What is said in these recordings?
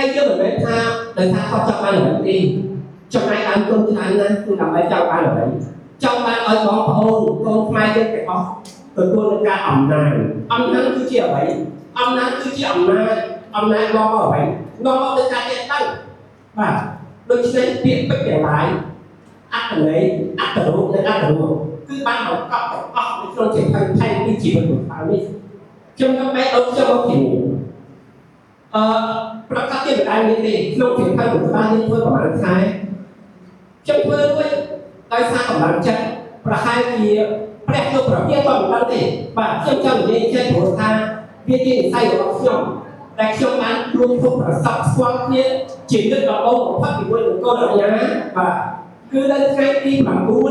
ហើយយើងមិនមែនថាដោយសារគាត់ចង់បានអ្វីទេចំណាយដើមទុនច្រើនណាស់គឺដើម្បីចង់បានអ្វីចង់បានឲ្យបងប្អូនកូនខ្មែរយើងទាំងអស់ទទួលនឹងការអំណាចអំណាចគឺជាអ្វីអំណាចគឺជាអំណាចអំណាចនាំមកអ្វីនាំមកនូវការចេះដឹងបាទដូច្នេះពាក្យពេចន៍ទាំងឡាយអត្តន័យអត្តរូបនិងអត្តរូបគឺបានបង្កប់ទាំងអស់នៅក្នុងជាផែនផែនទីជីវិតរបស់យើងនេះខ្ញុំនឹងបែកអូនខ្ញុំមកទីនេះអឺប្រកាសជាមិនដែលមានទេក្នុងជាផែនមួយក្បាលយើងធ្វើប្រហែលខែខ្ញុំធ្វើរួចដោយសារកម្លាំងចិត្តប្រហែលជាព្រះលោកប្រទានក៏មិនដឹងទេបាទខ្ញុំចង់និយាយចេះព្រោះថាវាជានិស័យរបស់ខ្ញុំដែលខ្ញុំបានជួបพบប្រសពស្គាល់គ្នាជាលើកដំបូងបំផុតជាមួយនឹងកូនអញ្ញាបាទគឺនៅថ្ងៃទី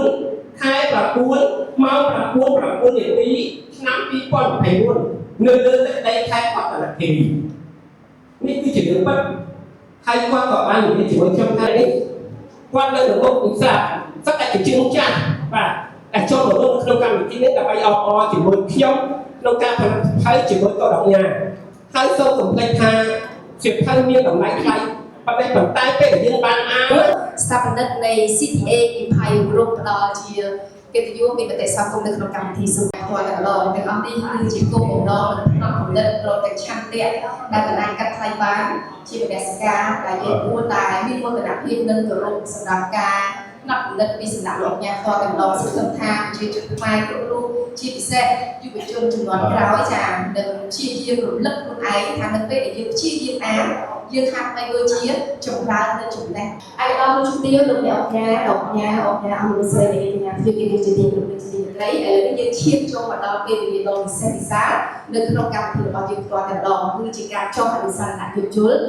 9ខែ9ម៉ោង9:09នាទីឆ្នាំ2024នៅលើទឹកដីខេត្តរតនគិរីនេះគឺជារឿងពិតហើយគាត់ក៏បាននិយាយជាមួយខ្ញុំថានេះគាត់នៅក្នុងមុខពិសាសឹកតែជាជើងចាស់បាទតែចូលមករួមក្នុងកម្មវិធីនេះដើម្បីអបអរជាមួយខ្ញុំក្នុងការផលិតភៅជាមួយកូនអញ្ញាហើយសូមកុំភ្លេចថាសៀវភៅមានតម្លៃថ្លៃប៉ុន្តែប៉ុន្តែពេលដែលយើងបានអាន ស្ថាបនិកនៃ CTA Empire Group ផ្ដល់ជាកិត្តិយសមានមតិសង្គមនៅក្នុងកម្មវិធីសូមផ្ទាល់តែម្ដងទាំងអស់នេះគឺជាគោលបំណងនិងផ្នត់គំនិតព្រមទាំងឆន្ទៈដែលបណ្ដាកាត់ថ្លៃបានជាមនសិការដែលយើងគួរតែមានមោទនភាពនិងគោរពសម្រាប់ការផ្នត់គំនិតពីសំណាក់លោកញ៉ាផ្ទាល់តែម្ដងសង្ឃឹមថាប្រជាជនខ្មែរគ្រប់រូបជាពិសេសយុវជនជំនាន់ក្រោយចានឹងព្យាយាមរំលឹកខ្លួនឯងថានៅពេលដែលយើងព្យាយាមអានយើងហាក់បីដូចជាចម្រើននៅចំណេះ ឯកឧត្តមលោកជំទាវលោកអ្នកអង្គការអង្គការអង្គការអង្គលោកស្រីអ្នកកញ្ញាភាពជាជាទីគោរពជាទីមេត្រីឥឡូវនេះយើងឈានចូលមកដល់ពេលវេលាដ៏ពិសេសពិសាលនៅក្នុងកម្មវិធីរបស់យើងផ្ទាល់តែម្ដងគឺជាការចុះអនុស្សរណៈយោគយល់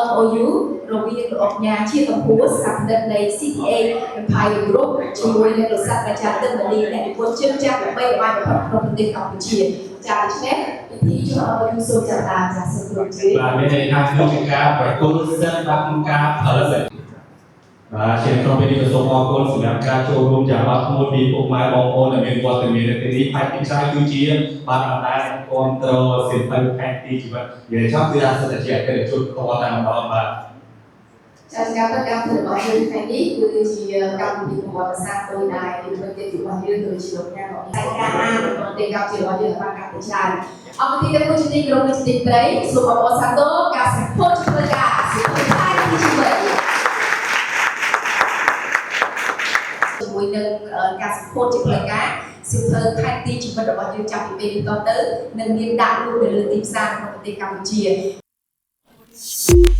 MOU រវាងលោកអង្គការជាកម្ពុជាស្ថាបនិកនៃ CTA Empire Group ជាមួយនឹងលោកសាស្ត្រាចារ្យទឹមមនីអ្នកនិពន្ធជើងចាស់ល្បីល្បាញបំផុតក្នុងប្រទេសកម្ពុជាចា៎ដូច្នេះពិធីចុះ MOU សូមចាប់ផ្ដើមចា៎សូមគោរពជឿ បាទមានន័យថាគឺជាការប្រគល់សិទ្ធិបាទក្នុងការផលិតបាទជាក្នុងពេលនេះក៏សូមអរគុណសម្រាប់ការចូលរួមយ៉ាងអត់ធ្មត់ពីពុកម៉ែបងប្អូនដែលមានវត្តមាននៅទីនេះហើយពីក្រោយគឺជាបាទបណ្ដាញគ្រប់គ្រងសិទ្ធិផែនទីជីវិតនិយាយចំគឺថាសិទ្ធិជាអតិថិជនផ្ទាល់តែម្ដងបាទ ចាសកម្មកម្មវិធីរបស់យើងថ្ងៃនេះគឺជាកម្មវិធីប្រវត្តិសាស្ត្រដោយដែលយុវជនរបស់យើងដូចជាលោកញ៉ាំរបស់តែការអានរបស់ប្រទេសកម្ពុជារបស់យើងបានកាន់តែច្រើនអរគុណទីមួយជាទីគោរពជាទីត្រីសូមអបអរសាទរការសម្ពោធជាផ្លូវការសូមថ្លែងទីជីវិតជាមួយនឹងការសម្ពោធជាផ្លូវការសៀវភៅខែទីជីវិតរបស់យើងចាប់ពីពេលនេះតទៅនឹងមានដាក់លក់នៅលើទីផ្សារក្នុងប្រទេសកម្ពុជា។